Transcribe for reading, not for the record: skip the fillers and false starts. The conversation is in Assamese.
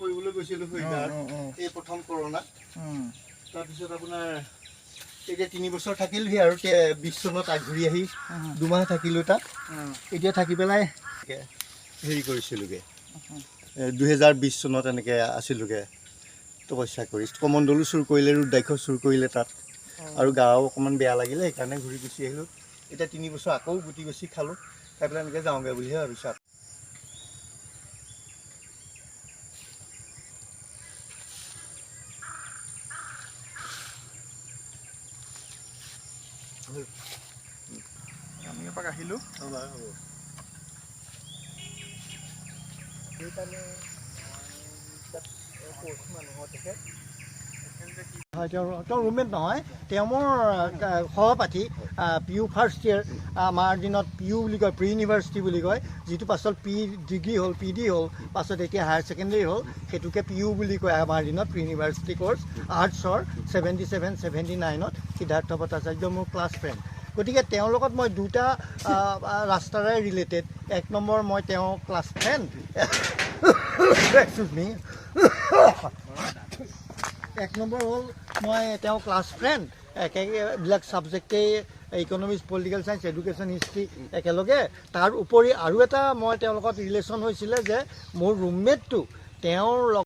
কৰিবলৈ গৈছিলোঁ এই প্ৰথম কৰোণা। তাৰপিছত আপোনাৰ এতিয়া 3 বছৰ থাকিলোহি আৰু 20 চনত ঘূৰি আহি 2 মাহ থাকিলোঁ তাত। এতিয়া থাকি পেলাই হেৰি কৰিছিলোঁগৈ 2020 চনত এনেকৈ আছিলোঁগৈ তপস্যা কৰি। কমণ্ডলো চুৰ কৰিলে, ৰুদ্ৰাক্ষ চুৰ কৰিলে তাত, আৰু গাও অকণমান বেয়া লাগিলে, সেইকাৰণে ঘূৰি গুচি আহিলোঁ। এতিয়া 3 বছৰ আকৌ গুটি গুচি খালোঁ, খাই পেলাই এনেকৈ যাওঁগৈ বুলিহে ভাবিছোঁ। আমি এপাক আহিলোঁ। সেইকাৰণে মানুহৰ তেখেত হয়, তেওঁ ৰুমমেট নহয়, তেওঁ মোৰ সহপাঠী। পি ইউ ফাৰ্ষ্ট ইয়েৰ, আমাৰ দিনত পি ইউ বুলি কয়, প্ৰি ইউনিভাৰ্চিটি বুলি কয়, যিটো পাছত পি ডিগ্ৰী হ'ল, পি ডি হ'ল, পাছত এতিয়া হায়াৰ ছেকেণ্ডেৰী হ'ল, সেইটোকে পি ইউ বুলি কয়। আমাৰ দিনত প্ৰি ইউনিভাৰ্চিটি কৰ্চ আৰ্টছৰ 77, 79ত সিদ্ধাৰ্থ ভট্টাচাৰ্য মোৰ ক্লাছ ফ্ৰেণ্ড। গতিকে তেওঁৰ লগত মই দুটা ৰাস্তাৰে ৰিলেটেড। 1 নম্বৰ মই তেওঁ class friend, excuse me, 1 number হ'ল মই তেওঁ ক্লাছ ফ্ৰেণ্ড, একেবিলাক ছাবজেক্টেই economics, political science, education, history একেলগে। তাৰ উপৰি আৰু এটা মই তেওঁৰ লগত ৰিলেশ্যন হৈছিলে যে মোৰ ৰুমমেটটো তেওঁৰ লগত